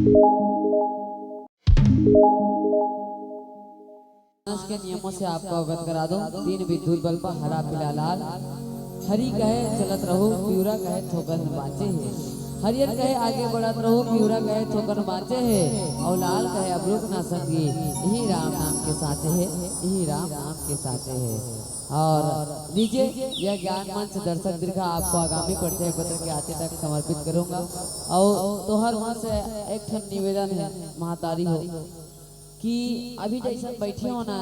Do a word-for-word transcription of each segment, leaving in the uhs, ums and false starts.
मानस के नियमों से आपको अवगत करा दूं, तीन विद्युत बल्ब, हरा, पीला, लाल। हरी कहे चलत रहू, पिवरा कहे थोकन बाँचे हे। हरियर कहे आगे बढ़त रहू, पिवरा कहे थोकन बाँचे हे, अउ लाल कहे अब रुक ना संगी, इही राम नाम के साँचे हे, इही राम नाम के साँचे हे। और लीजिए, यह ज्ञान मंच दर्शक दीर्घा आपको आगामी परिचय पत्र के आते तक समर्पित करूँगा। अउ तोहर मन से एक ठन निवेदन हे, महतारी हो, कि अभी जइसन बइठे हो ना,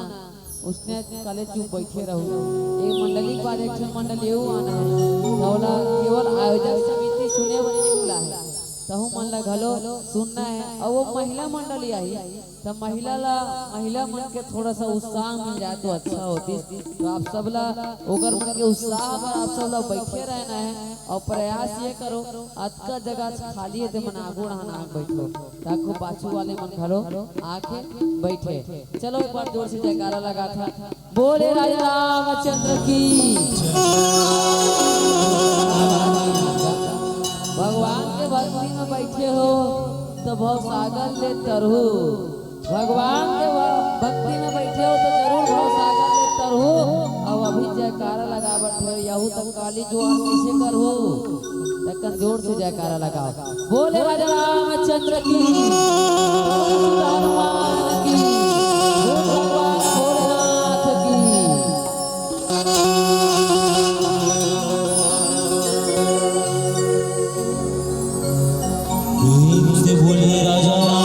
उसने कले चुप बइठे रहू। एक मंडली के बाद एक ठन मंडली एहू आना हे, त ओला केवल आयोजक समिति सुने बर नइ बुलाए हे, तहू मन ला घलो सुनना हे। अउ वो महिला मंडली आही, त महिला ला, महिला मन के थोड़ा सा उत्साह मिल जाए तो अच्छा होतिस। तो आप सब ला, ओकर मन के उत्साह बर आप सब ला बइठे रहना हे अउ प्रयास ये करो, अतका जगह खाली हे, ते मन आगू डहन आग बइठो, ताकि पाछू वाले मन घलो आके बइठे। चलो, एक बार जोर से जयकारा लगाथन। बोले राजा रामचंद्र की। भगवान के भक्ति में बइठे हो, त भवसागर ले तरहू। भगवान के भ-, भक्ति में बइठे हो, त जरूर भवसागर ले तरहू। अउ अभी जयकारा लगा बइठे हो, यहू तक काली जुआर कइसे करहू? तकन जोर से जयकारा लगाओ। बोले राजा रामचंद्र की, बोले सीता हनुमान की, बोल भगवान भोलेनाथ की। प्रेम से बोलिए राजा राम।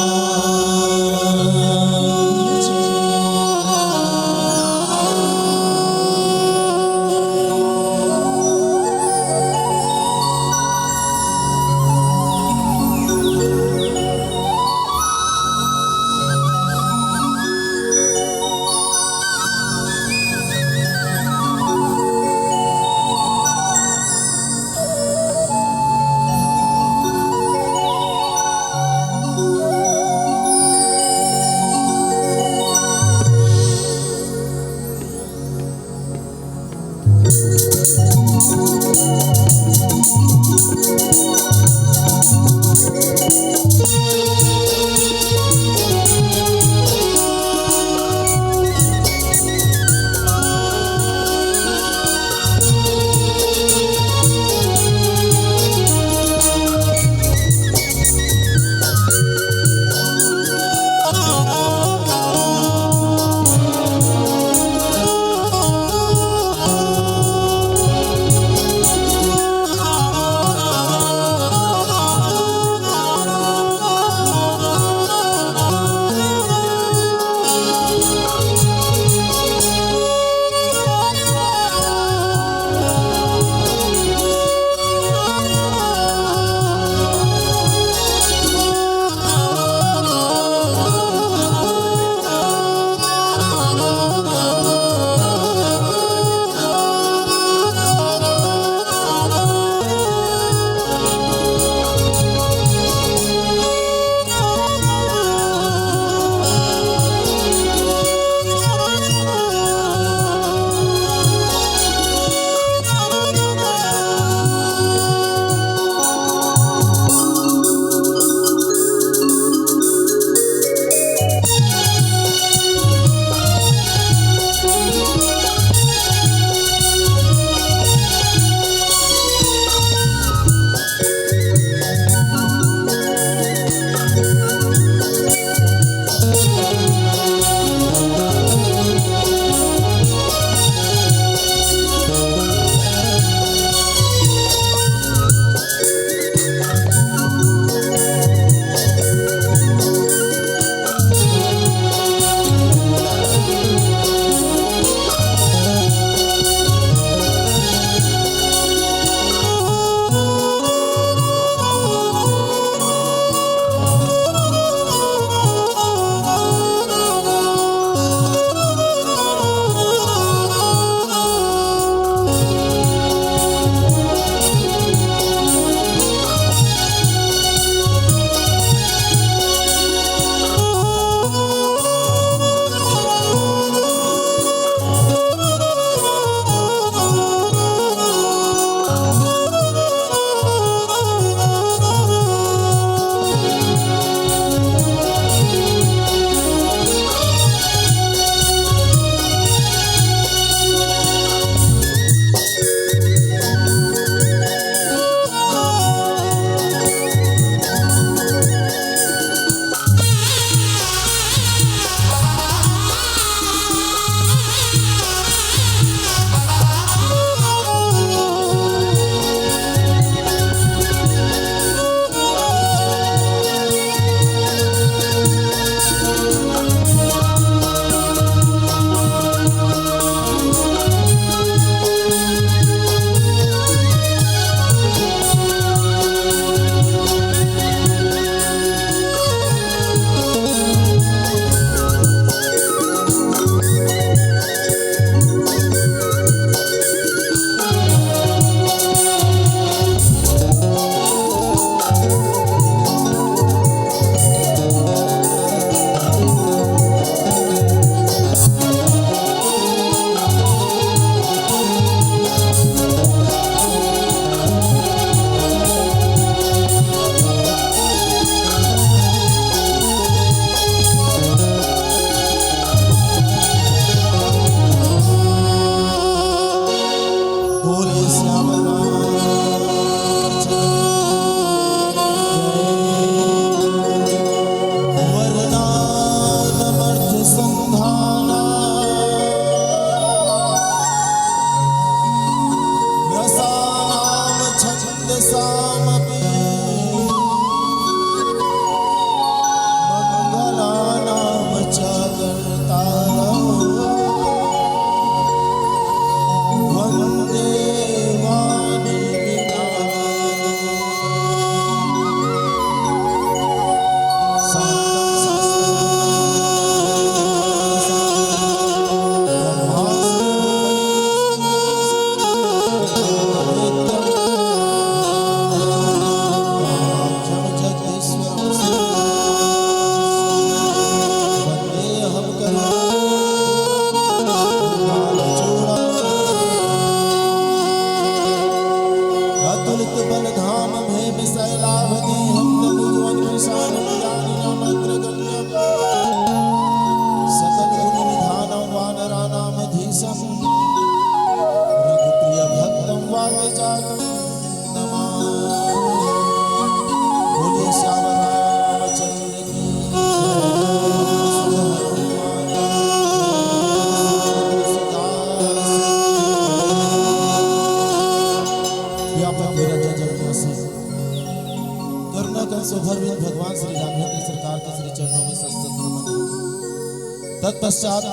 के श्री चरणों में सत सत नमन है। तत्पश्चात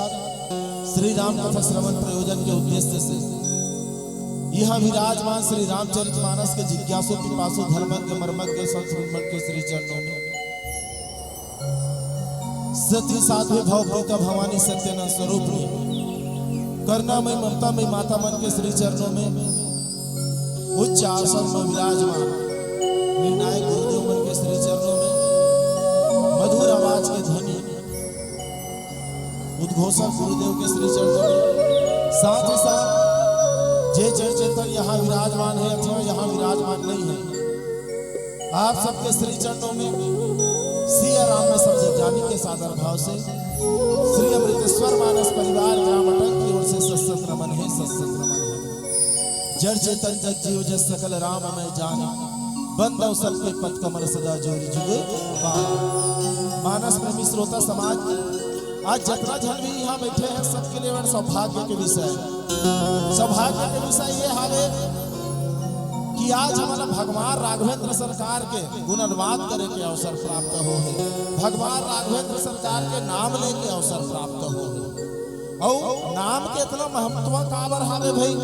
श्री राम कथा श्रवण प्रयोजन के उद्देश्य से यहाँ विराजमान श्री रामचरितमानस के जिज्ञासु पिपासु धर्मज्ञ मर्मज्ञ संत श्रीमन के श्री चरणों में, सती साध्वी भव प्रीता भवानी सत्यनारायण स्वरूप में, करुणामय ममतामय माता मन के श्री चरणों में, उच्च आसन में विराजमान निर्णायक गुरुदेव मन के श्री चरणों में, मधुर आवाज के धनी उद्घोषक गुरुदेव के श्री चरणों में, साथ ही साथ जे जड़ चेतन यहाँ विराजमान है अथवा यहाँ विराजमान नहीं है, आप सबके श्री चरणों में सिया राम में सब जग जानी के सादर भाव से श्री अमृतेश्वर मानस परिवार ग्राम अटक की ओर से सत सत नमन है, सत सत नमन है। जड़ चेतन जग जीव जस सकल राम मैं जान, बंदव सबके पद कमल सदा जोरि जुग पान। मानस प्रेमी श्रोता समाज, आज जतना झन भी यहाँ बैठे हैं, सबके लिए बड़ सौभाग्य के विषय है। सौभाग्य के विषय ये हावे कि आज हमन भगवान राघवेंद्र सरकार के गुणानुवाद करे के अवसर प्राप्त हो है, भगवान राघवेंद्र सरकार के नाम लेके अवसर प्राप्त हो है। अउ नाम के इतना महत्व काबर हावे भाई?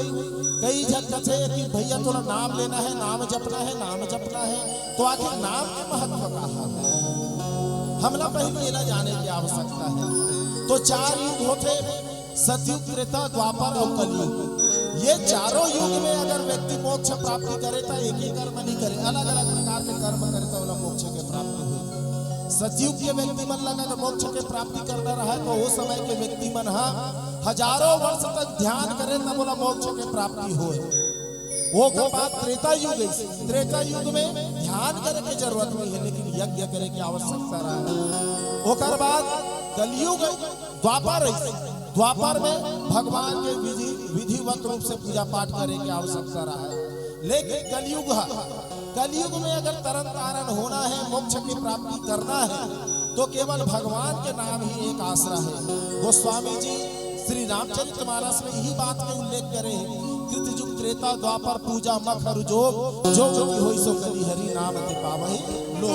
कई झन कथे कि भैया तोला नाम लेना है, नाम जपना है, नाम जपना है, तो आखिर नाम के महत्व का हावे? हमला पहले एला जाने की आवश्यकता है। तो चार युग होते, सतयुग, त्रेता, द्वापर और कलयुग। ये चारों युग में अगर व्यक्ति मोक्ष प्राप्ति करे तो एक ही कर्म नहीं करे, अलग अलग प्रकार के कर्म करे तो ओला मोक्ष के प्राप्ति हुई। सतयुग के व्यक्ति मन ला अगर मोक्ष के प्राप्ति करना रहा तो वो समय के व्यक्ति मन हा हजारों वर्ष तक ध्यान करे तब ओला मोक्ष के प्राप्ति होए। ओकर बाद त्रेता युग है। त्रेता युग में ध्यान करे के जरूरत नहीं है, लेकिन यज्ञ करे के आवश्यकता रहा है। ओकर बाद कलयुग, द्वापर है। द्वापर में भगवान के विधि, विधिवत रूप से पूजा पाठ करे के आवश्यकता रहा है। लेकिन कलयुग है, कलयुग में अगर तरन तारण होना है, मोक्ष की प्राप्ति करना है, तो केवल भगवान के नाम ही एक आसरा है। गोस्वामी जी श्री रामचरितमानस में यही बात के उल्लेख करे हैं, कृत युग त्रेता द्वापर पूजा मख अरु जोग, जो जो की होई सो कली हरि नाम ते पावहि लोग।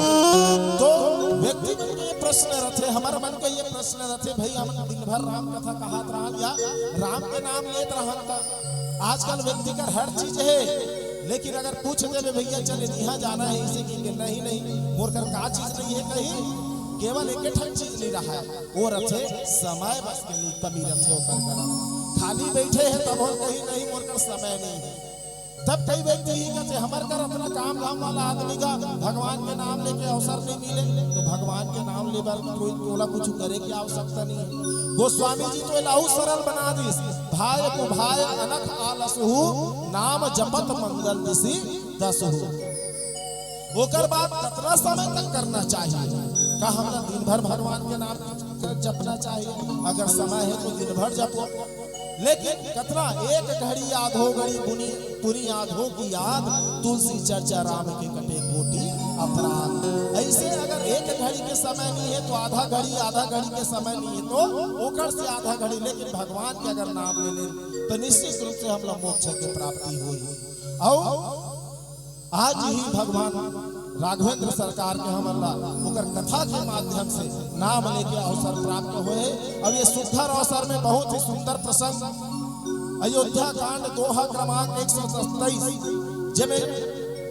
तो व्यक्ति मन के ये प्रश्न रथे, हमर मन के ये प्रश्न रथे, भाई हम दिन भर राम कथा कहत रहन या राम के नाम लेत रहन का आजकल व्यक्ति कर हर चीज है, लेकिन अगर पूछ देबे, "भैया चले, इहाँ जाना है," इसे की के, "नहीं, नहीं, मोर कर का चीज नहीं है," कही, केवल एक ठन चीज नहीं रहा है, वो रथे समय बस के नहीं कमी रथे ओकर करन। खाली बैठे हैं तब हम कही, "नहीं, मोर कर समय नहीं है।" तब कई व्यक्ति ही कहते, "हमर कर अपना काम धाम वाला आदमी का भगवान के नाम लेके अवसर नहीं मिले, तो भगवान के नाम ले बर कोई तोला कुछ करे की आवश्यकता नहीं है।" गोस्वामी जी तो एलाहू सरल बना दिस, "भाय कुभाय अनख आलसहु, नाम जपत मंगल दिसि दसहु।" ओकर बाद कितना समय तक करना चाहिए? का हमरा दिन भर भगवान के नाम जपना चाहिए? अगर समय है तो दिन भर जपो, लेकिन कतना एक घड़ी आधो घड़ी पुनी पुरी आधो की याद, तुलसी चर्चा राम के कटे कोटि अपराध। ऐसे अगर एक घड़ी के समय नहीं है तो आधा घड़ी, आधा घड़ी के समय नहीं है तो ओकर से आधा घड़ी, लेकिन भगवान के अगर नाम ले ले तो निश्चित रूप से हमला मोक्ष के प्राप्ति होई। अउ आज ही भगवान राघवेंद्र सरकार के हमन ला ओकर कथा के माध्यम से नाम लेके अवसर प्राप्त होए हे। अब ये सुंदर अवसर में बहुत ही सुंदर प्रसंग, अयोध्या कांड दोहा क्रमांक एक सौ सत्ताईस, जेमे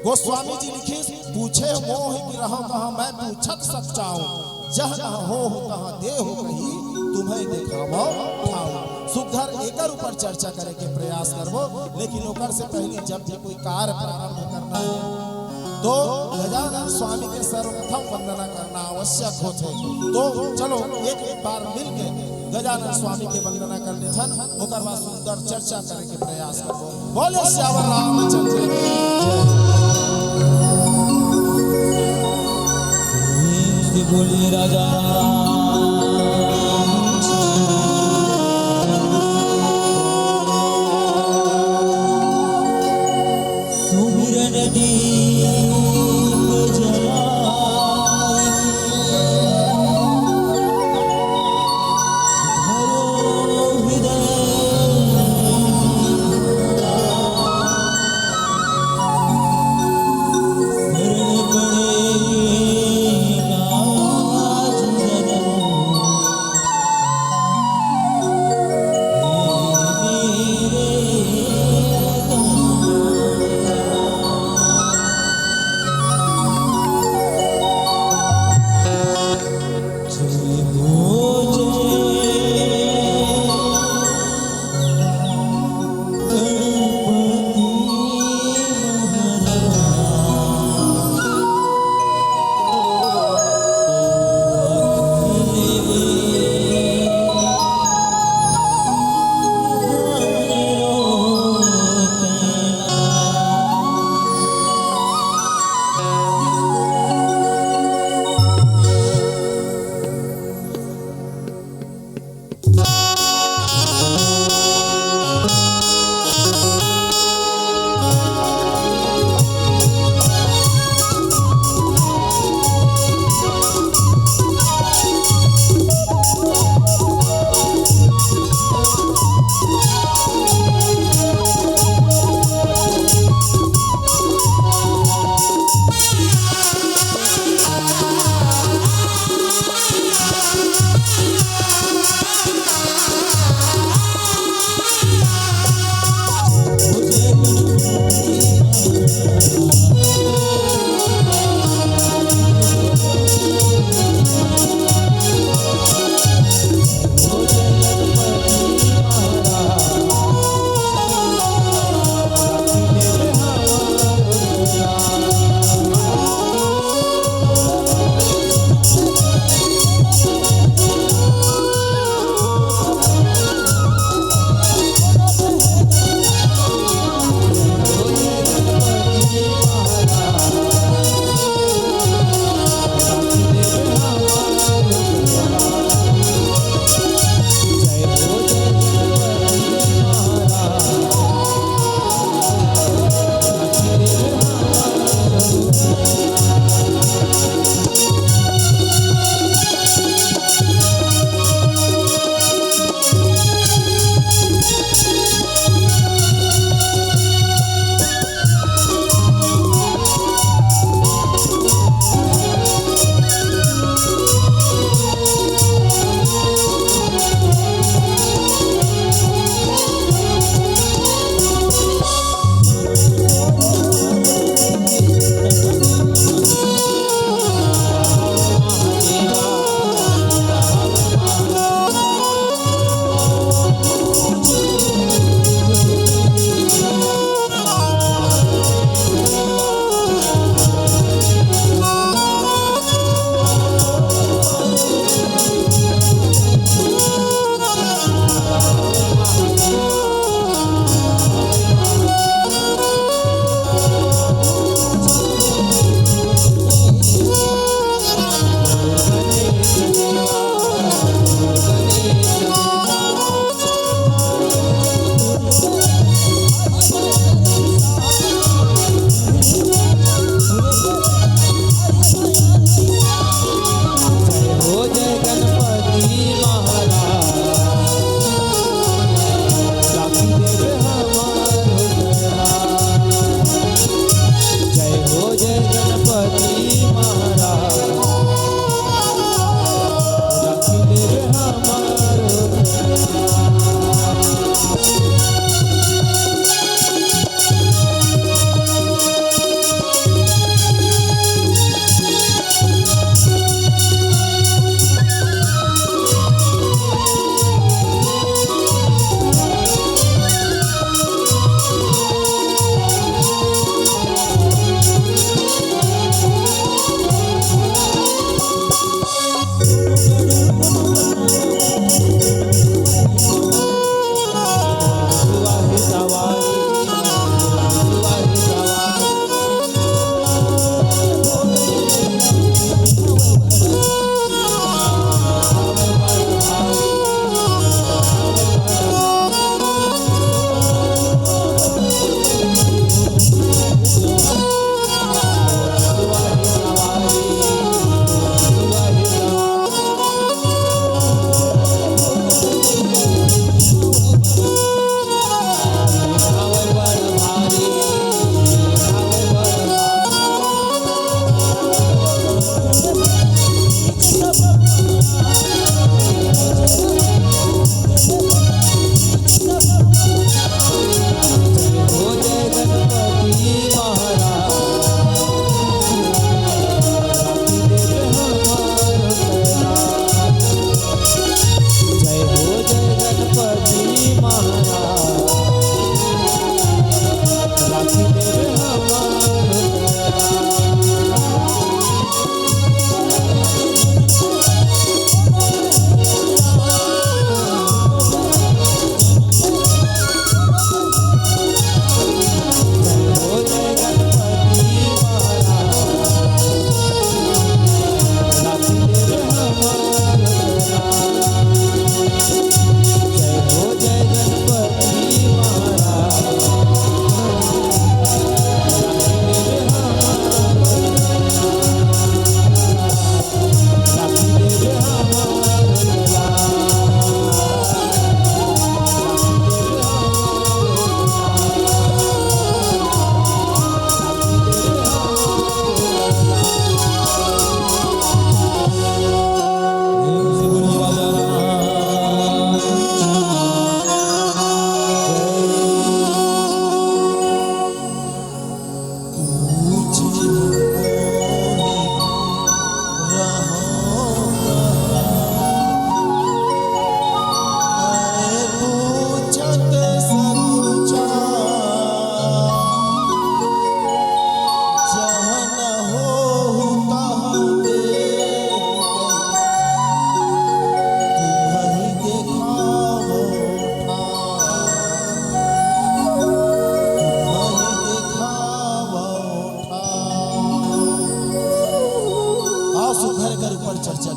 गोस्वामी जी लिखिस, "पूछे मोहि गिरहु कहा मैं पूछत सचाऊं, जह न होहु तह देहु कही तुम्हें देखावो ठाऊं।" सुघर एकर ऊपर चर्चा करे के प्रयास करबो, लेकिन ओकर से पहले जब भी कोई कार्य प्रारंभ करना है तो गजानन स्वामी के सर्वप्रथम वंदना करना आवश्यक होथे। तो चलो एक, एक बार मिलके गजानन स्वामी के वंदना कर लेथन, ओकर बाद सुंदर चर्चा करे के प्रयास करबो। बोले सियावर रामचंद्र की जय। प्रेम से बोलिए राजा रामचंद्र। सुमिरन दीप जलाए, धरो हृदय शरण पड़े नाथ।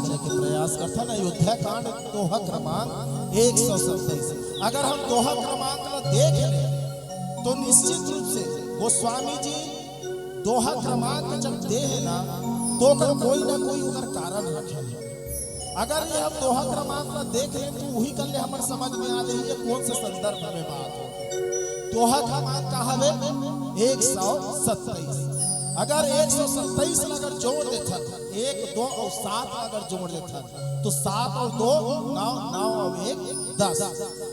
के प्रयास करथन। अयोध्या कांड दोहा क्रमांक एक सौ सत्ताईस। अगर हम दोहा क्रमांक ला देख ले तो निश्चित रूप से गोस्वामी जी दोहा क्रमांक जब दे हे ना, तो ओकर कोई ना कोई ओकर कारण रखे हे। अगर ये हम दोहा क्रमांक ला देख ले तो वही कर ले हमर समझ में आ जाही ये कौन से संदर्भ में बात हो। दोहा क्रमांक का हवे? एक सौ सत्ताईस। अगर एक सौ सत्ताईस ला अगर जोड़ देथन, एक, दो और सात ला अगर जोड़ देथन, तो सात और दो नौ, नौ और एक दस।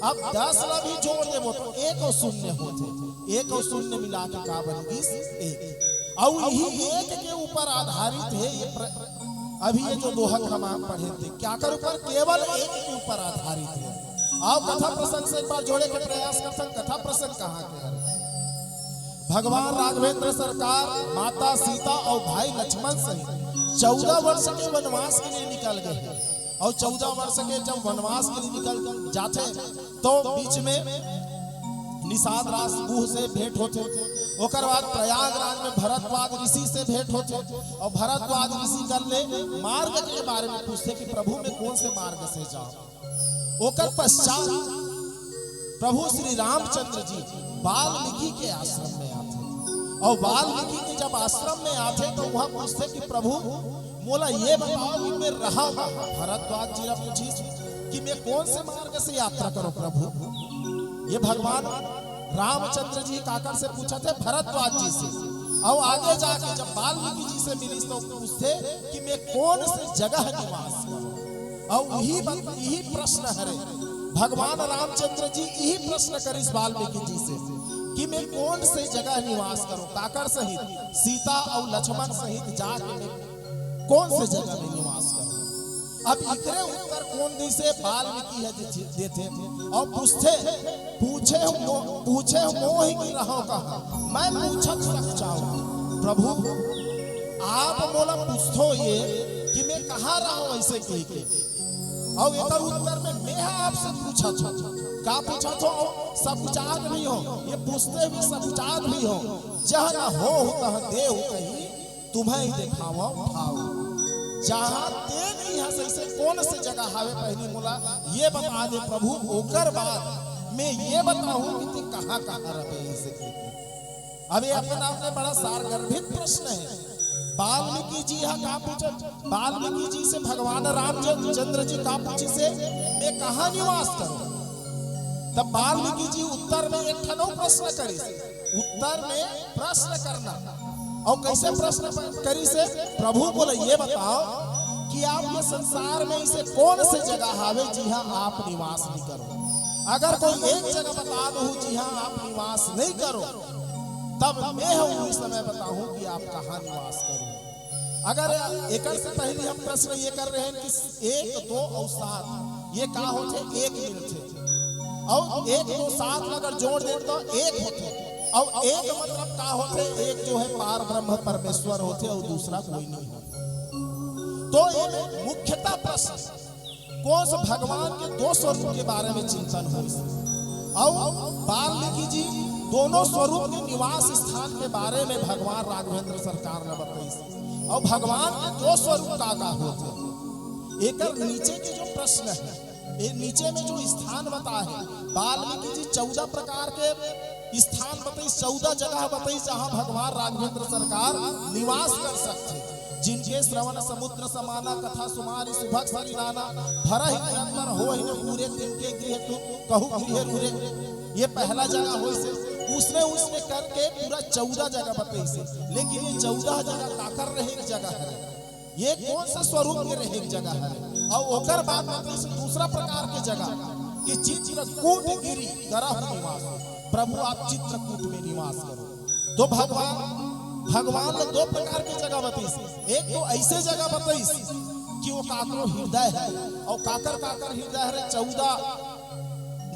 अब दस ला भी जोड़ देबो तो एक और शून्य होथे, एक और शून्य मिला के का बन गिस? एक। और यही एक के ऊपर आधारित है ये प्र... अभी ये जो दोहा क्रमांक पढ़े थे, क्या कर ऊपर? केवल एक के ऊपर आधारित है। आओ कथा प्रसंग से एक बार जोड़े के प्रयास करथन। कथा प्रसंग कहाँ के हरे? भगवान राघवेंद्र सरकार माता सीता और भाई लक्ष्मण सहित चौदह वर्ष के वनवास के लिए निकल गए हैं। और चौदह वर्ष के जब वनवास के लिए निकल जाथे तो बीच में निषाद राज गुह से भेंट होथे, ओकर बाद प्रयागराज में भरद्वाज ऋषि से भेंट होथे और भरद्वाज ऋषि कर ले मार्ग के बारे में पूछथे कि प्रभु मैं कौन से मार्ग से जाऊं। ओकर पश्चात प्रभु श्री रामचंद्र जी वाल्मीकि के आश्रम में आथे और वाल्मीकि के जब आश्रम में आथे तो वहां पूछथे कि प्रभु मोला ये बताओ कि मैं रहा कहाँ? भरद्वाज जी ला पूछिस कि मैं कौन से मार्ग से यात्रा करूं प्रभु? ये भगवान रामचंद्र जी काकर से पूछथे? भरद्वाज जी से। और आगे जाके जब वाल्मीकि जी से मिलिस तो पूछथे कि मैं कौन से जगह निवास करूं? और यही बात, यही प्रश्न हरे। भगवान रामचंद्र जी यही प्रश्न करिस वाल्मीकि जी से कि मैं कौन से जगह निवास करूं, काकर सहित, सीता और लक्ष्मण सहित जाके मैं कौन से जगह में निवास करूं? अब इकरे उत्तर कोन दिस? वाल्मीकि ह जे देथे और पूछथे, पूछे मो-, पूछे मोहि कि रहो कहाँ, मैं पूछत सकचाहूं। प्रभु, आप मोला पूछथो ये कि मैं कहाँ रहूं, ऐसे कह के। और एकर उत्तर में मैं ह आपसे पूछत हूं। का पूछत हूं? सकचात भी हूं, ये पूछते हुए सकचात भी हूं। जह न होहु तह देहु कही, तुम्हैं देखावंव ठाव। जहाँ तें नइ हस, ऐसे कौन से जगह हावे, पहली मोला ये बता दे प्रभु, ओकर बाद मैं ये बताहूं कि तें कहाँ कहाँ रहे, ऐसे कह के। अब ये अपन आप में बड़ा सारगर्भित प्रश्न है। वाल्मीकि जी हा का पूछत? वाल्मीकि जी से भगवान रामचंद्र जी का पूछिस हे, मैं कहाँ निवास करूं? तब वाल्मीकि जी उत्तर में एक ठन अउ प्रश्न करिस। उत्तर में प्रश्न करना। अउ कैसे प्रश्न प-, करिस हे? प्रभु मोला ये बताओ कि आप ये संसार में ऐसे कौन से जगह हावे जिहां आप निवास नइ करो? अगर कोई एक जगह बता दो जिहां आप निवास नइ करो, तब मैं ह उही समय बताहूं कि आप कहां निवास करो। अगर एकर से पहली हम प्रश्न ये कर रहे हैं कि एक, दो अउ सात ये का होथे? एक मिलथे। अउ एक, दो, सात ला अगर जोड़ दे तो एक होथे। अउ एक मतलब का होथे? एक जो है पार ब्रह्म परमेश्वर होथे अउ दूसरा कोई नहीं होथे। तो ये मुख्यतः प्रश्न कोस भगवान के दो स्वरूप के बारे में चिंतन होइस। अउ वाल्मीकि जी दोनों स्वरूप के निवास स्थान के बारे में भगवान राघवेंद्र सरकार ला बताइस। अउ भगवान के दो स्वरूप का का होथे? एकर नीचे के जो प्रश्न है, ये नीचे में जो स्थान बताए हे, वाल्मीकि जी चौदह प्रकार के स्थान बताइस, चौदह जगह बताइस, जहां भगवान राघवेंद्र सरकार निवास कर सकथे। जिनके श्रवण समुद्र समाना, कथा सुमारी सुभग सरी नाना, भरहि निरंतर होहि न पूरे, तिनके गृह तुम कहु गृह रूरे। ये पहला जगह होइस हे। उसने, उसने करके पूरा चौदह जगह बताइस हे, लेकिन ये चौदह जगह काकर रहे के जगह है? ये कोन सा स्वरूप के रहे के जगह है? अउ ओकर बाद बताइस दूसरा प्रकार के जगह कि चित्रकूट गिरि करहु निवास। प्रभु आप चित्रकूट में निवास करो। तो भगवान, भगवान ने दो प्रकार के जगह बताइस। एक तो ऐसे जगह बताइस कि वो काकरो हृदय है, अउ काकर काकर हृदय है, चौदह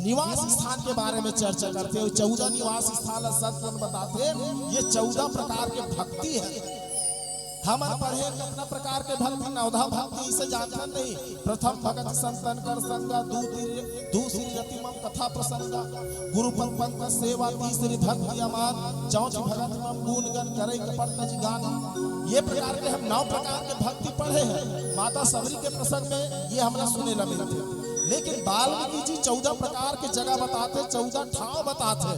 निवास स्थान के बारे में चर्चा करथे। चौदह निवास स्थान ला संत मन बताथे, ये चौदह प्रकार के भक्ति है। हमन पढ़े कतना प्रकार के भक्ति, नवधा भक्ति, इसे जानथन नहीं। प्रथम भगत संतन कर संगा, दू तीर, दू श्री रति मम कथा प्रसंगा, गुरु पद पंकज सेवा, तीसरी भक्ति अमान, चौथी भगत मम गुण गण, करे कपट तज गान। ये प्रकार के हम नौ प्रकार के भक्ति पढ़े हैं। माता शबरी के प्रसंग में ये हमला सुने ला मिलथे। लेकिन वाल्मीकि जी चौदह प्रकार के जगह बताथे, चौदह ठाव बताथे।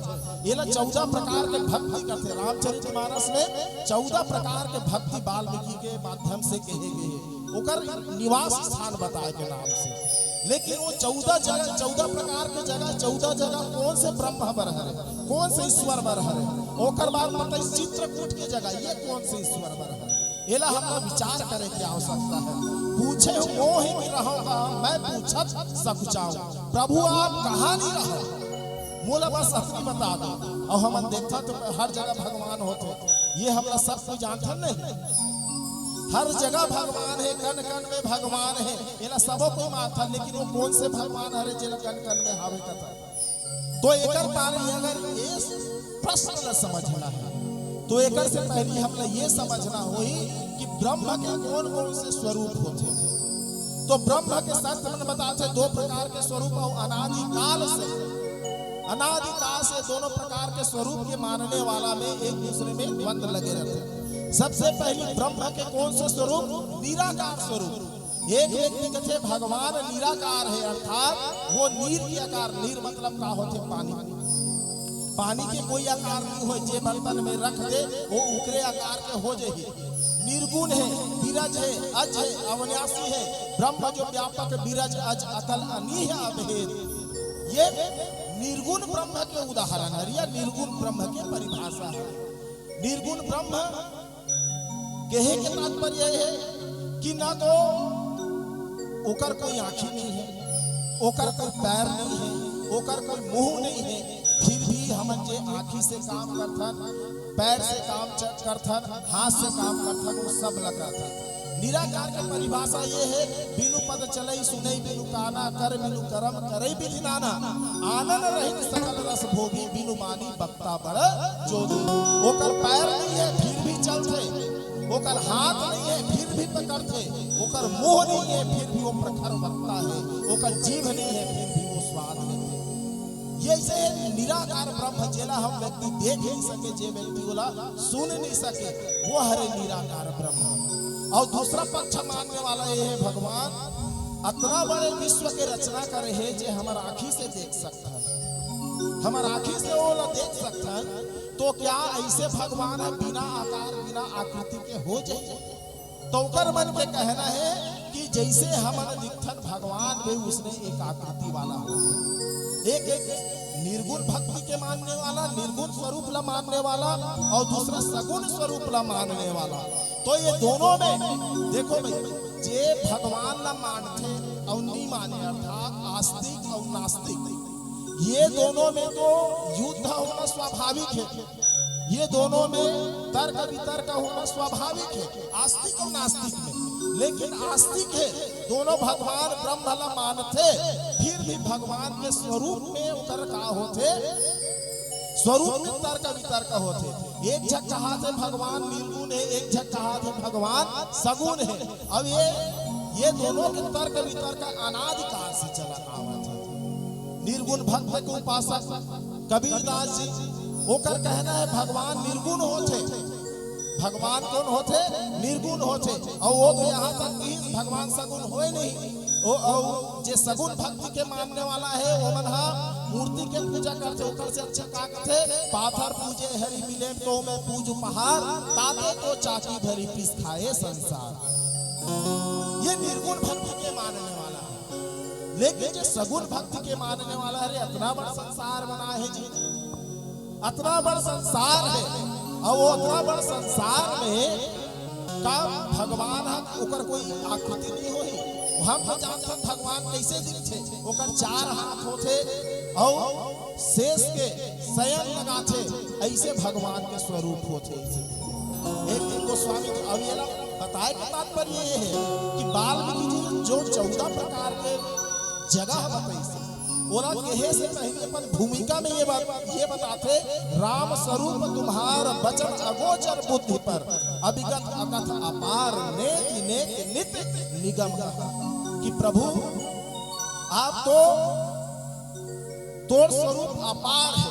ये ला चौदह प्रकार के भक्ति करथे। रामचरित मानस में चौदह प्रकार के भक्ति वाल्मीकि के माध्यम से कहे गए हे, ओकर निवास स्थान बताए के नाम से। लेकिन वो चौदह जगह, चौदह प्रकार के जगह, चौदह जगह कौन से ब्रह्म बर हरे, कौन से ईश्वर बर हरे, ओकर बाद बताइस चित्रकूट के जगह ये कौन से ईश्वर बर हरे। एला हमला विचार करे के आवश्यकता है। पूछे मोहि कि रहौं कहाँ, मैं पूछत सकुचाऊं। प्रभु आप कहाँ नहीं रहो, मोला बस अतनी बता दो। अउ हमन देखथन तो हर जगह भगवान होथे, ये हमला सब कोई जानथन नहीं। हर जगह भगवान हे, कन कन में भगवान हे, एला सबो कोई मानथन, लेकिन वो कौन से भगवान हरे जेला कन कन में हावे कथन? तो एकर बारे अगर ये प्रश्न ला समझना है, तो एकर से पहली हमला ये समझना होई कि ब्रह्म के कौन कौन से स्वरूप होथे। तो ब्रह्म के संत मन बताथे दो प्रकार के स्वरूप, अउ अनादिकाल से, अनादिकाल से दोनों प्रकार के स्वरूप के मानने वाला में एक दूसरे में द्वंद्व लगे रहथे। सबसे पहली ब्रह्म के कौन से स्वरूप? निराकार स्वरूप। एक व्यक्ति कथे भगवान निराकार है, अर्थात वो नीर के आकार, नीर मतलब का होथे? पानी। पानी के कोई आकार नहीं होय, जे बर्तन में रख दे वो उकरे आकार के हो जाही। निर्गुण है, विरज है, अज है, अविनाशी है। ब्रह्म जो व्यापक, विरज, अज, अकल, अनीह, अभेद, ये निर्गुण ब्रह्म के उदाहरण है या निर्गुण ब्रह्म के परिभाषा है। निर्गुण ब्रह्म कहे के तात्पर्य है कि ना तो ओकर कोई आँखी नहीं है, ओकर कोई पैर नहीं है, ओकर कोई मुंह नहीं है, फिर भी हमन जे आँखी से काम करथन, पैर से काम च-, करथन, हाथ से काम करथन, वो सब ला करथन। निराकार के परिभाषा ये है, बिनु पद चलई सुनई, बिनु काना कर, बिनु करम करई विधि नाना, आनन रहित सकल रस भोगी, बिनु मानी वक्ता बड़ जोगी। ओकर पैर नहीं है फिर भी चलथे, ओकर हाथ नहीं है फिर भी पकड़थे, ओकर मुंह नहीं है फिर भी वो प्रखर वक्ता है, ओकर जीभ नहीं है फिर भी वो स्वाद लेथे। ये ऐसे निराकार ब्रह्म जेला हम व्यक्ति देख नहीं सके, जे व्यक्ति ओला सुन नहीं सके, वो हरे निराकार ब्रह्म। और दूसरा पक्ष मानने वाला ये है, भगवान अतना बड़े विश्व के रचना करे हे जे हमर आँखी से देख सकथन, हमर आँखी से ओला देख सकथन, तो क्या ऐसे भगवान ह बिना आकार, बिना आकृति के हो जाही? तो ओकर मन के कहना है कि जैसे हमन दिखथन, भगवान भी उसने एक आकृति वाला हो। एक, एक निर्गुण भक्ति के मानने वाला, निर्गुण स्वरूप ला मानने वाला, और दूसरा सगुण स्वरूप ला मानने वाला। तो ये दोनों में देखो भाई, जे भगवान ला मानथे और नहीं माने, अर्थात आस्तिक और नास्तिक, ये दोनों में तो युद्ध होना स्वाभाविक है, ये दोनों में तर्क वितर्क होना स्वाभाविक है, आस्तिक और नास्तिक में। लेकिन आस्तिक है, दोनों भगवान ब्रह्म ला मानथे, फिर भी भगवान के स्वरूप में ओकर का होथे? स्वरूप में तर्क वितर्क होथे। एक झक कहाथे भगवान निर्गुण है, एक झक कहाथे भगवान सगुण है। अब ये, ये दोनों के तर्क वितर्क अनादिकाल से चला आवत है। निर्गुण भक्त के उपासक कबीरदास जी, ओकर कहना है भगवान निर्गुण होथे। भगवान कौन होथे? निर्गुण होथे। और वो तो यहाँ तक कि भगवान सगुण होय नहीं, ओ, और जे सगुण भक्ति के मानने वाला है, वो मन हा मूर्ति के पूजा करथे, ओकर से अच्छा का करथे? पाथर पूजे हरि मिले तो मैं पूज उपहार, ताते तो चाकी भरी पिस खाए संसार। ये निर्गुण भक्ति के मानने वाला है। लेकिन जे सगुण भक्ति के मानने वाला है, अरे अतना बड़ा संसार बना है जी, अतना बड़ संसार है, और वो अतना बड़ संसार में का भगवान ह, ओकर कोई आकृति नहीं होही। हम तो जानथन भगवान कैसे दिखथे, ओकर चार हाथ होथे और शेष के शयन लगाथे, ऐसे भगवान के स्वरूप होथे। एक दिन गोस्वामी जी, अब ये ला बताए के तात्पर्य ये है कि वाल्मीकि जी जो चौदह प्रकार के जगह बताइस, ओला कहे से पहले अपन भूमिका में ये बात, ये बताथे, राम स्वरूप तुम्हार बचन अगोचर बुद्धि पर, अभिगत अकथ अपार नेति नेति नित निगम कहा। कि प्रभु, आप तो, तोर स्वरूप अपार है,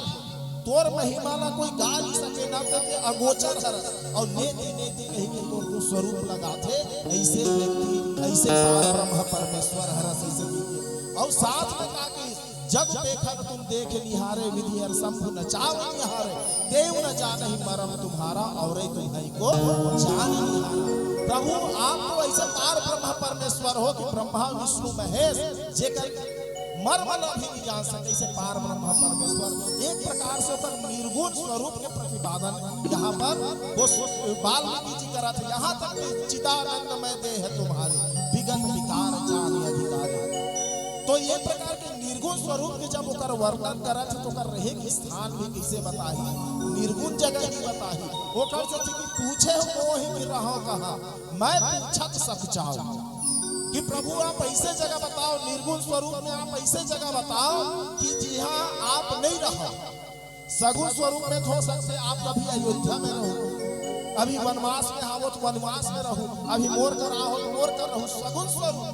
तोर महिमा ला कोई गा नहीं सके, ना तो ते अगोचर हर, और नेति नेति कही के तोर स्वरूप लगाथे, ऐसे व्यक्ति, ऐसे पार ब्रह्म परमेश्वर हरस, ऐसे व्यक्ति। और साथ में का कि जग पेखर तुम देख निहारे, विधि हर शंभु नचाव निहारे, देव न जानहि मरम तुम्हारा, और तुम्हइ को जान निहारा। प्रभु, आप तो ऐसे पार ब्रह्म परमेश्वर हो कि ब्रह्मा विष्णु महेश जेकर मर्म ल भी नहीं जान सके, ऐसे पार ब्रह्म परमेश्वर। एक प्रकार से ओकर निर्गुण स्वरूप के प्रतिपादन यहाँ पर वो सु-, वाल्मीकि जी करत हे, यहाँ तक कि चिदानंदमय देह तुम्हारे, विगत विकार जान अधिकारी। तो ये प्रकार के निर्गुण स्वरूप के जब ओकर वर्णन करत हे, तो ओकर रहे के स्थान भी कैसे बताही, निर्गुण जगह ही बताही। ओकर से कि पूछे हो मोहि कि रहो कहाँ, मैं पूछत सब जाओ। कि प्रभु, आप ऐसे जगह बताओ, निर्गुण स्वरूप में आप ऐसे जगह बताओ कि जिहाँ आप नहीं रहो। सगुण स्वरूप में तो हो सकथे आप कभी अयोध्या में रहो, अभी वनवास में हवो तो वनवास में रहो, अभी मोर कर आहो तो मोर कर रहो, सगुण स्वरूप।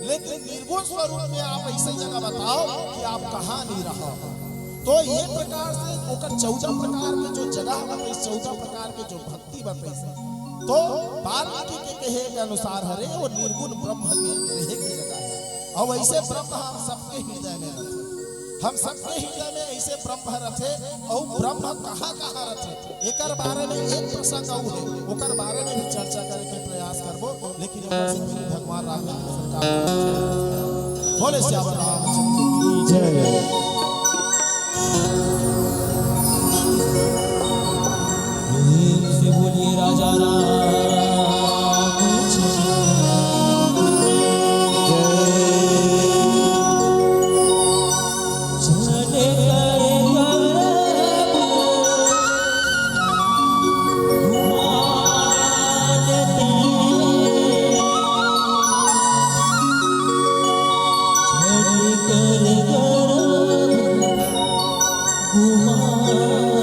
लेकिन निर्गुण स्वरूप में आप ऐसे जगह बताओ कि आप कहाँ नहीं रहो। तो ये प्रकार से ओकर चौदह प्रकार के जो जगह बताइस, चौदह प्रकार के जो भक्ति बताइस, तो वाल्मीकि के कहे के अनुसार हरे वो निर्गुण ब्रह्म के रहे के जगह है। और वैसे ब्रह्म हम सबके हृदय में रथे, हम सबके हृदय में ऐसे ब्रह्म रथे। और ब्रह्म कहाँ कहाँ रथे, एकर बारे में एक प्रसंग अउ हे, ओकर बारे में भी चर्चा करे के प्रयास करबो, लेकिन ओकर से पहले भगवान राम के सरकार। बोले सियावर रामचंद्र की जय। प्रेम से बोलिए राजा रामचंद्र की जय। चढ़ कर गरब गुमान तें, चढ़ कर गरब गुमान तें।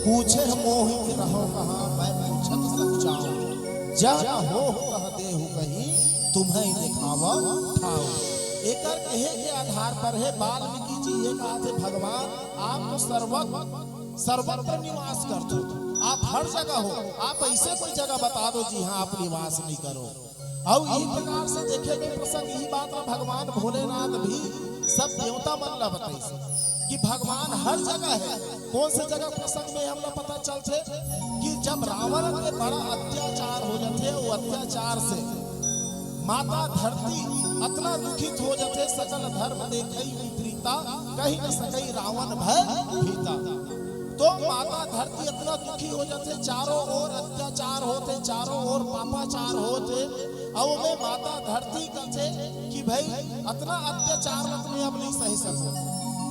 पूछे मोहि कि रहो कहाँ, मैं पूछत सब जाऊं। जह न होहु तह देहु कही, तुम्हैं देखावत ठाऊं। एकर कहे के आधार पर हे, वाल्मीकि जी ये कहा थे, भगवान आप तो सर्वत्र, सर्वत्र निवास करथो, आप हर जगह हो, आप ऐसे कोई जगह बता दो जिहाँ आप निवास नहीं करो। अउ ई प्रकार से देखे के प्रसंग, ई बात ला भगवान भोलेनाथ भी सब देवता मन ला बताइस कि भगवान हर जगह हे। कौन से जगह प्रसंग में हमला पता चलथे कि जब रावण के बड़ा अत्याचार हो जाथे, वो अत्याचार से माता धरती अतना दुखित हो जाथे, सकल धर्म देखई विपरीता, कहि न सकई रावण भय भीता। तो माता धरती अतना दुखी हो जाथे, चारों ओर अत्याचार होथे, चारों ओर पापाचार होथे, अउ ओमे माता धरती कथे कि भाई अतना अत्याचार ला तो मैं अब नहीं सही सकूं।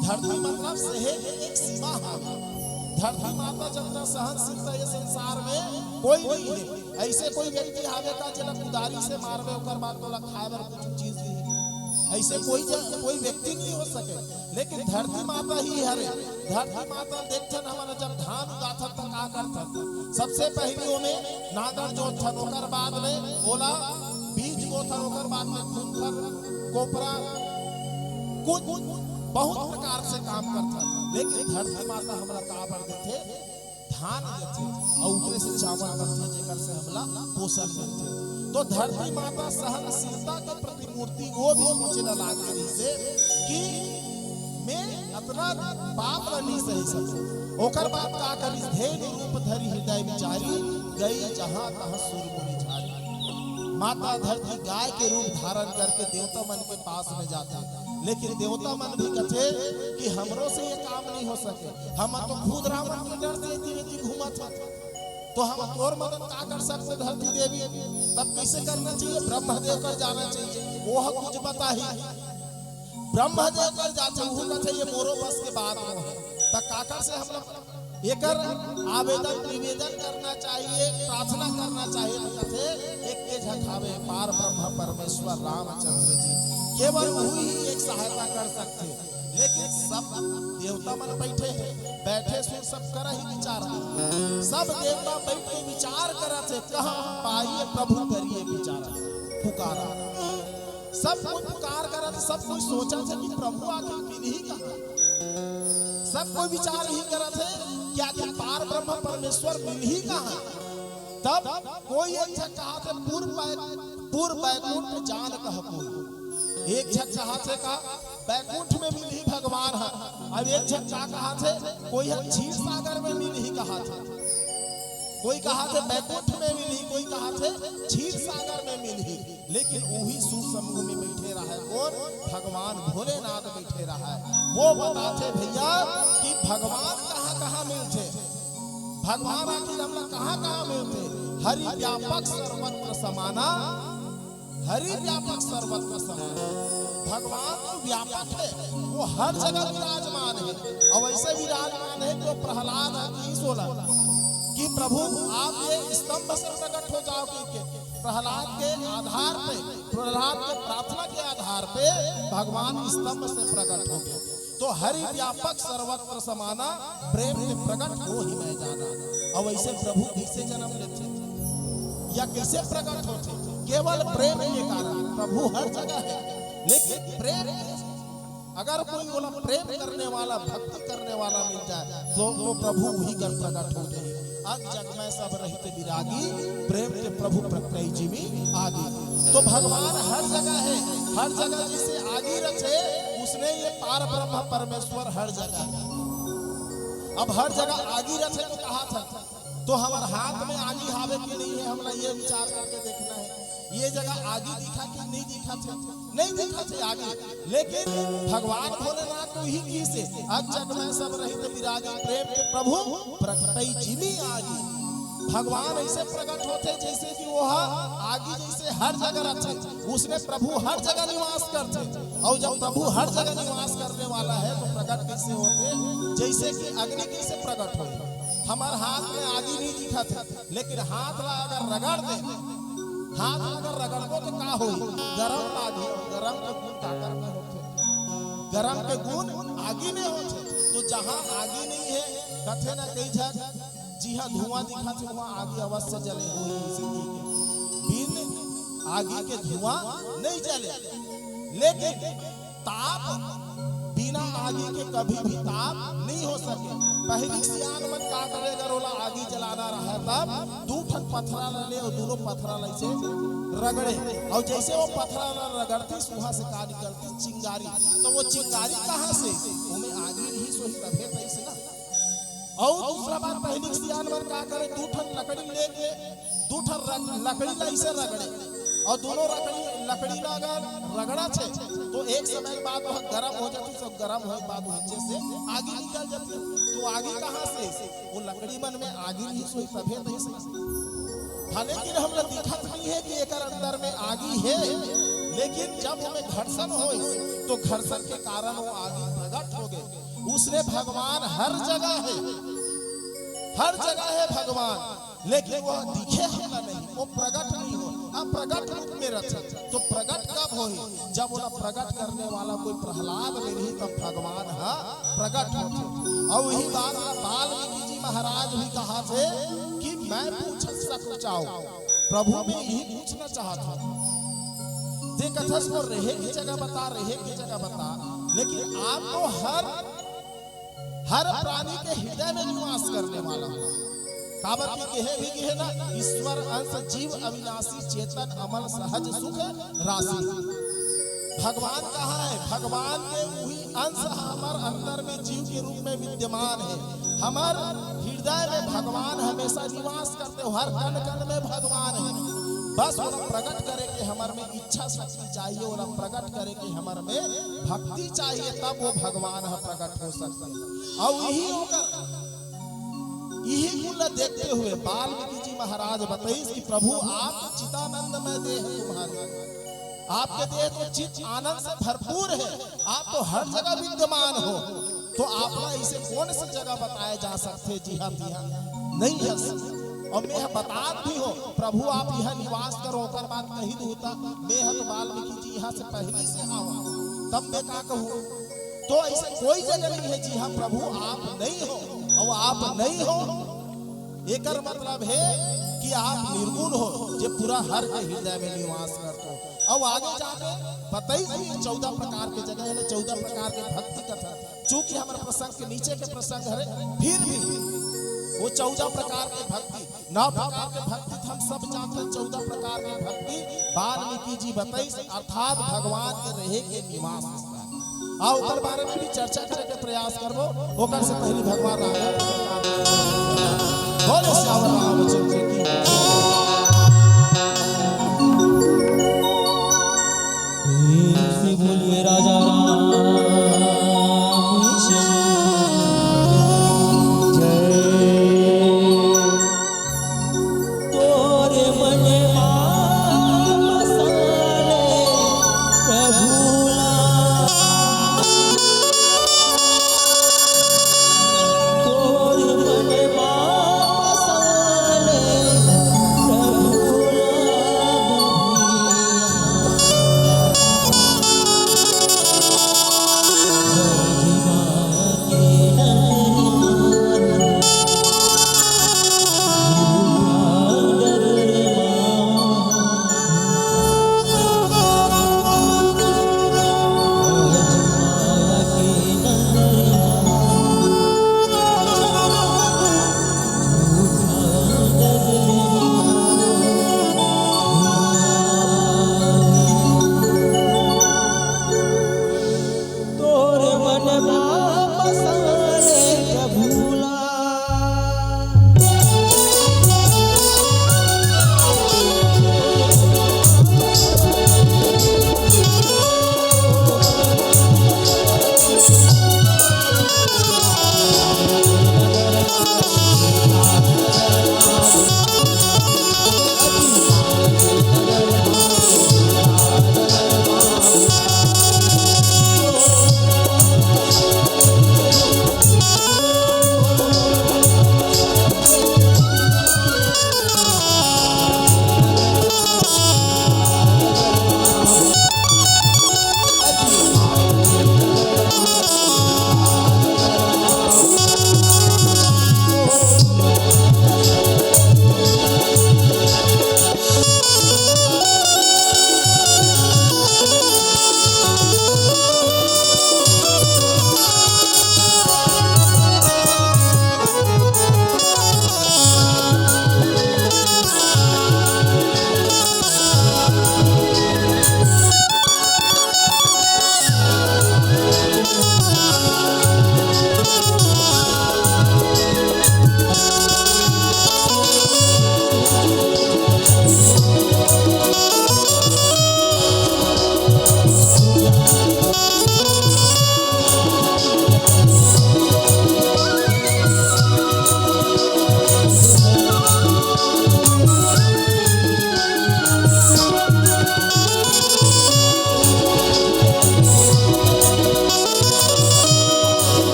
धरती मतलब सहे के एक सीमा हे। धरती माता जतना सहनशीलता ये संसार में कोई नहीं हे। ऐसे कोई व्यक्ति आवे का जेला कुदारी से मारबे ओकर बाद तोला खाए बर कुछ चीज नहीं, ऐसे कोई ज-, कोई व्यक्ति नहीं हो सके। लेकिन धरती माता ही हरे। धरती माता देखथन, हमन जब धान उगाथन त का करथन? सबसे पहली ओमे नांगर जोतथन, ओकर बाद में ओला बीज बोथन, ओकर बाद में खुंथन, कोपरा, कुछ बहुत प्रकार से काम करथन। लेकिन धरती माता हमला का बर देथे? धान देथे अउ ओकरे से चावल बनथे, जेकर से हमला पोषण मिलथे। तो धरती माता सहनशीलता के प्रतिमूर्ति, वो भी सोचे ला लाग गे रहिसे कि मैं अतना पाप ला नहीं सही सकूं। ओकर बाद का करिस? धेनु रूप धरि हृदय बिचारी, गई जहां तहां सुर मुनि झारी। माता धरती गाय के रूप धारण करके देवता मन के पास में जाथे, लेकिन देवता मन भी कथे कि हमरो से ये काम नहीं हो सके, हम तो खुद रावण के डर से इतनी इतनी घूमत हन, तो हम तोर मदद का कर सकते धरती देवी? तब कैसे करना चाहिए? ब्रह्मदेव कर जाना चाहिए, वो ह कुछ बताही। ब्रह्मदेव कर जाथे, वो कथे ये मोरो बस के बात नोहे। त काकर से हम लोग एकर आवेदन निवेदन करना चाहिए, प्रार्थना करना चाहिए। तो कथे एक के झक हावे, पार ब्रह्म परमेश्वर रामचंद्र जी, केवल वही ही एक सहायता कर सकथे। लेकिन सब देवता मन बैठे हैं, बैठे सुन सब करा ही विचार। सब देवता बैठ के विचार करत हे, कहाँ पाइए प्रभु करिए विचारा, पुकारा। सब कोई पुकार करत हे, सब कोई सोचत हे कि प्रभु आखिर मिलही कहाँ। सब कोई विचार ही करत हे कि आखिर पार ब्रह्म परमेश्वर मिलही कहाँ। तब कोई एक झन कहाथे पूर्व बै-, पूर्व बैकुंठ जान कह कोई। एक झन कहाथे का बैकुंठ में मिलही भगवान ह। अब एक झन का कहाथे, कोई ह क्षीर सागर में मिलही कहाथे, कोई कहाथे बैकुंठ में मिलही, कोई कहाथे क्षीर सागर में मिलही। लेकिन उही सुर समूह में बैठे रहय कोन? भगवान भोलेनाथ बैठे रहय। वो बताथे भैया कि भगवान कहाँ कहाँ मिलथे, भगवान आखिर हमला कहाँ कहाँ मिलथे। हरि व्यापक सर्वत्र समाना, हरि व्यापक सर्वत्र समाना। भगवान तो व्यापक हे, वो हर जगह विराजमान हे। अउ ऐसे विराजमान हे कि प्रहलाद ह कि सोला कि प्रभु आप ये स्तंभ से प्रकट हो जाओ कहिके। प्रहलाद के आधार पे, प्रहलाद के प्रार्थना के आधार पे भगवान स्तंभ से प्रकट हो गए। तो हरि व्यापक सर्वत्र समाना, प्रेम में प्रकट होहि मैं जाना। अउ ऐसे प्रभु कैसे जन्म लेथे या कैसे प्रकट होथे? केवल प्रेम के कारण। प्रभु हर जगह हे, लेकिन प्रेम, अगर कोई बोला प्रेम करने वाला, भक्ति करने वाला मिल जाए तो, तो प्रभु उही कर प्रकट हो जाए। अक जग में सब रहित बिरागी, प्रेम के प्रभु प्रगटई जिमि आगी। तो भगवान हर जगह हे, हर जगह जैसे आगी रथे, उसने ये पार ब्रह्म परमेश्वर हर जगह हे। अब हर जगह आगी रथे तो कहाथे, तो हमर हाथ में आगी हावे कि नहीं हे, हमला ये विचार करके देखना हे। ये जगह आगी दिखा कि नहीं दिखा थे? नहीं दिखा थे आगी। लेकिन भगवान भोलेनाथ तो ही की से, अक जग में सब रहित बिरागी, प्रेम के प्रभु प्रगटई जिमि आगी। भगवान ऐसे प्रकट होथे जैसे कि वो ह आगी जैसे हर जगह रथे, उसने प्रभु हर जगह निवास करथे। अउ जब प्रभु हर जगह निवास करने वाला हे तो प्रकट कैसे होथे? जैसे कि अग्नि कैसे प्रकट होथे? हमर हाथ में आगी नहीं दिखत हे, लेकिन हाथ ला अगर रगड़ दे, हाथ ला अगर रगड़बो तो का होही? गरम लागही। गरम के गुण काकर में होथे? गरम के गुण आगी में होथे। तो जहाँ आगी नहीं हे, कथे ना कई झन, जिहां धुआं दिखत हे, उहां आगी अवश्य जले होही, इसे कहिके। बिन आगी के धुआं नहीं जले। लेकिन ताप, बिना आगी के कभी भी ताप नहीं हो सके। पहिली सियान मन का करे, अगर ओला आगी जलाना रहे, तब दू ठन पथरा ला ले अउ दूनों पथरा ला इसे रगड़े, अउ जैसे वो पथरा ला रगड़तिस, उहां से का निकलतिस? चिंगारी। तो वो चिंगारी कहां से? ओमे आगी रहिस होही तभे तइसे ना। अउ दूसरा बात, पहिली सियान मन का करे, दू ठन लकड़ी लेके दू ठन रग-, लकड़ी ला इसे रगड़े, अउ दूनों लकड़ी, लकड़ी ला अगर रगड़थे, तो एक समय बाद वो गरम हो जातिस, तो गरम होए के बाद वो नीचे से आगी निकल जातिस। तो आगी कहां से? वो लकड़ी मन में आगी रहिस होही तभे तइसे। भले कि हमला दिखत नहीं हे कि एकर अंदर में आगी हे, लेकिन जब ओमे घर्षण होइस, तो घर्षण के कारण वो आगी प्रगट हो गे। उसने भगवान हर जगह हे, हर जगह हे भगवान, लेकिन वो दिखे हमला नहीं, वो प्रगट नहीं हो, अप्रगट रूप में रथे। तो प्रगट कब होही? जब ओला प्रगट करने वाला कोई प्रहलाद मिलही, तब भगवान ह प्रगट होथे। अउ इही बात ला वाल्मीकि जी महाराज भी कहाथे कि मैं पूछ सकचाओ, प्रभु मैं इही पूछना चाहत हंव। तें कथस मोर रहे के जगह बता, रहे के जगह बता, लेकिन आप तो हर हर प्राणी के हृदय में निवास करने वाला हो। काबर कि केहे भी केहे ना, ईश्वर अंश जीव अविनाशी, चेतन अमल सहज सुख राशि। भगवान कहाँ है? भगवान के वही अंश हमर अंदर में जीव के रूप में विद्यमान है। हमर हृदय में भगवान हमेशा निवास करते हो, हर कण कण में भगवान है। बस ओला प्रकट करे के हमर में इच्छा शक्ति चाहिए, ओला प्रकट करे के हमर में भक्ति चाहिए, तब वो भगवान ह प्रकट हो सकथे। अउ इही ओकर, इही गुण ला देखते हुए वाल्मीकि जी महाराज बताइस कि प्रभु, आप तो चितानंदमय देह तुम्हारे, आपके देह तो चित आनंद से भरपूर है, आप तो हर जगह विद्यमान हो, तो आपला इसे कौन सी जगह बताए जा सकथे, जिहां तिहां नहीं हस। अउ मैं ह बतात भी हो, प्रभु आप इहां निवास करो, ओकर बाद कही दूता, मैं ह तो वाल्मीकि जी इहां से पहिली से आवा, तब मैं का कहूं? तो ऐसे कोई जगह नहीं है जिहां प्रभु आप नहीं हो, अउ आप नहीं हो, एकर मतलब है कि आप निर्गुण हो, जे पूरा हर के हृदय में निवास करथो। अउ आगे जाके बताइस भी चौदह प्रकार के जगह है, चौदह प्रकार के भक्ति कथा। चूंकि हमर प्रसंग के नीचे के प्रसंग हरे, फिर भी वो चौदह प्रकार के भक्ति, नौ प्रकार के भक्ति तो हम सब जानथन, चौदह प्रकार के भक्ति वाल्मीकि जी बताइस, अर्थात भगवान के रहे के निवास स्थान। आ ओकर बारे में भी चर्चा करे के प्रयास करबो, ओकर से पहले भगवान राम। बोले सियावर रामचंद्र की। प्रेम से बोलिए राजा रामचंद्र की जय। तोरे मन मा बसाले प्रभु ला। तोरे मन मा बसाले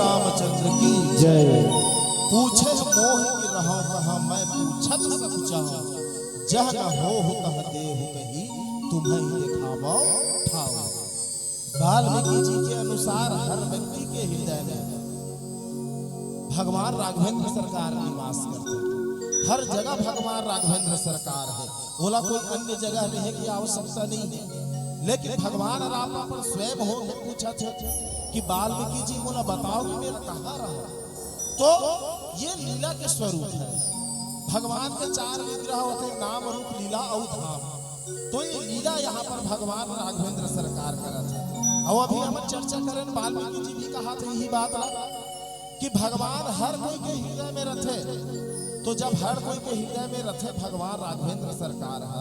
रामचंद्र की जय। पूछे मोहि कि रहौं कहाँ, मैं पूछत सब जाऊं। जह न होहु तह देहु कही, तुम्हैं देखावौं ठाऊं। वाल्मीकि जी के अनुसार हर व्यक्ति के हृदय में भगवान राघवेंद्र सरकार निवास करथे। हर जगह भगवान राघवेंद्र सरकार हे, ओला कोई अन्य जगह रहे की आवश्यकता नहीं हे। लेकिन भगवान राम अपन स्वयं होके पूछथे कि वाल्मीकि जी, मोला बताओ कि मेरा कहाँ रहा। तो ये लीला के स्वरूप हे। भगवान के चार विग्रह होथे, नाम, रूप, लीला अउ धाम। तो ये लीला यहाँ पर भगवान राघवेंद्र सरकार करत हे। अउ अभी हमन चर्चा करेन, वाल्मीकि जी भी कहत हे यही बात ला कि भगवान हर कोई के हृदय में रथे। तो जब हर कोई के हृदय में रथे भगवान राघवेंद्र सरकार ह,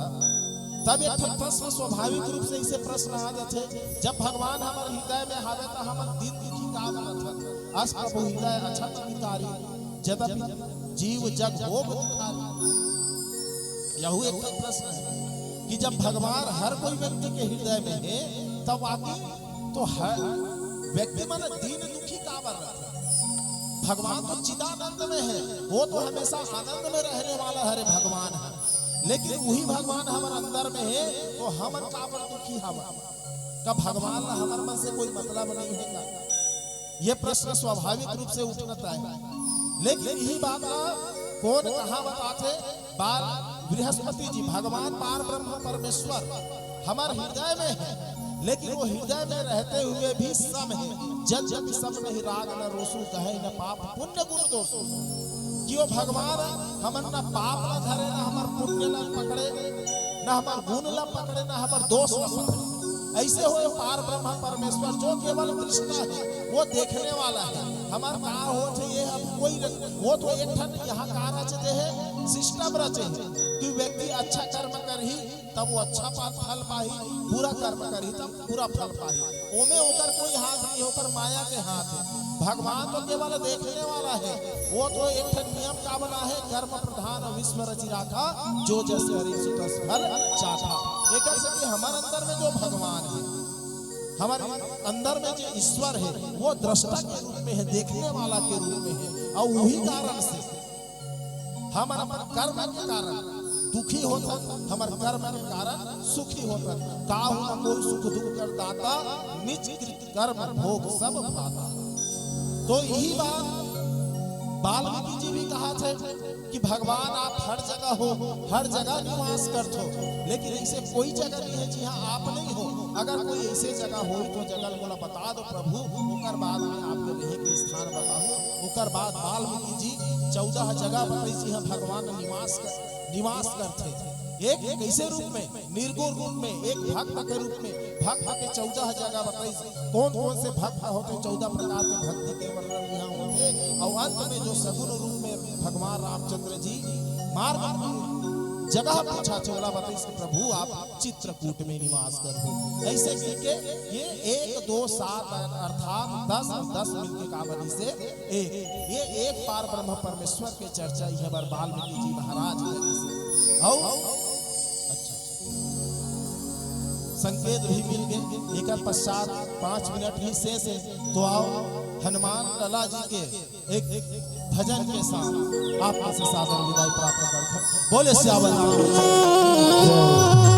तब एक ठन प्रश्न स्वाभाविक रूप से इसे प्रश्न आ जाथे, जब भगवान हमर हृदय में हावे त हमर दीन दुखी काबर रथन? अस प्रभु हृदय अछत विकारी, जदपि जीव जग भोग दुखारी। यहू एक ठन प्रश्न हे कि जब भगवान हर कोई व्यक्ति के हृदय में हे, तब वाकई तो हर व्यक्ति मन दीन दुखी काबर रथे? भगवान तो चिदानंद में हे, वो तो हमेशा आनंद में रहने वाला हरे भगवान हे। लेकिन वही भगवान हमर अंदर में हे, तो हमन काबर दुखी हवन? का भगवान ला हमर मन से कोई मतलब नहीं हे का? ये प्रश्न स्वाभाविक रूप से उठत हे। लेकिन यही बात ला कोन कहाँ बताथे? बाल बृहस्पति जी, भगवान पार ब्रह्म परमेश्वर हमर हृदय में हे, लेकिन वो हृदय में रहते हुए भी सम हे। जद्यपि सम नहीं राग न रोसु, कहै न पाप पुण्य गुण दोसु। कि वो भगवान हमन न पाप ला धरे, न हमर पुण्य ला पकड़े, न हमर गुण ला पकड़े, न हमर दोष ला पकड़े। ऐसे होए पार ब्रह्म परमेश्वर जो केवल दृष्टा हे, वो देखने वाला हे। हमर का होत हे ये अब कोई रख-, वो तो एक ठन यहाँ का रच दे हे, system रचे हे कि व्यक्ति अच्छा कर्म करही तब वो अच्छा पा-, फल पाही, बुरा कर्म करही तब बुरा फल पाही। ओमे ओकर कोई हाथ नहीं, ओकर माया के हाथ हे। भगवान तो केवल देखने वाला हे, वो तो एक ठन नियम का बना हे, कर्म प्रधान विश्व रचि राखा, जो जस करे सो तस फल चाखा। एकर से कि हमर अंदर में जो भगवान हे, हमर अंदर में जो ईश्वर हे, वो दृष्टा के रूप में हे, देखने वाला के रूप में हे, अउ वही कारण से हमन अपन कर्म के कारण दुखी होथन, हमर कर्म के कारण सुखी होथन। काहू न कोई सुख दुख कर दाता, निज कृत कर्म भोग सब भ्राता। तो यही बात वाल्मीकि जी भी कहत हे कि भगवान आप हर जगह हो, हर जगह निवास करथो, लेकिन ऐसे कोई जगह नहीं हे जिहाँ आप नहीं हो। अगर कोई ऐसे जगह हो तो जगह मोला बता दो प्रभु, ओकर बाद में आपके रहे के स्थान बताहूँ। ओकर बाद वाल्मीकि जी चौदह जगह बताइस, जिहाँ भगवान निवास कर, निवास करथे। एक कैसे रूप में? निर्गुण रूप में, एक भक्त के रूप में। भक्त के चौदह जगह बताइस, कौन कौन से भक्त होथे, चौदह प्रकार के भक्ति के वर्णन यहाँ होथे। अउ अंत में जो सगुण रूप में भगवान रामचंद्र जी मार्ग की जगह पूछा, चोला बताइस कि प्रभु आप चित्रकूट में निवास करहू। ऐसे करके ये एक, दो, सात अर्थात दस अउ दस मिलके का बनिस हे एक। ये एक पार ब्रह्म परमेश्वर के चर्चा इहाँ बर वाल्मीकि जी महाराज करिस हे। अउ अच्छा, संकेत भी मिल गे। एकर पश्चात पाँच मिनट ही शेष हे, तो आओ हनुमान लला जी के एक भजन के साथ आप मन से सादर विदाई प्राप्त करथन। बोले सियावर रामचंद्र की जय।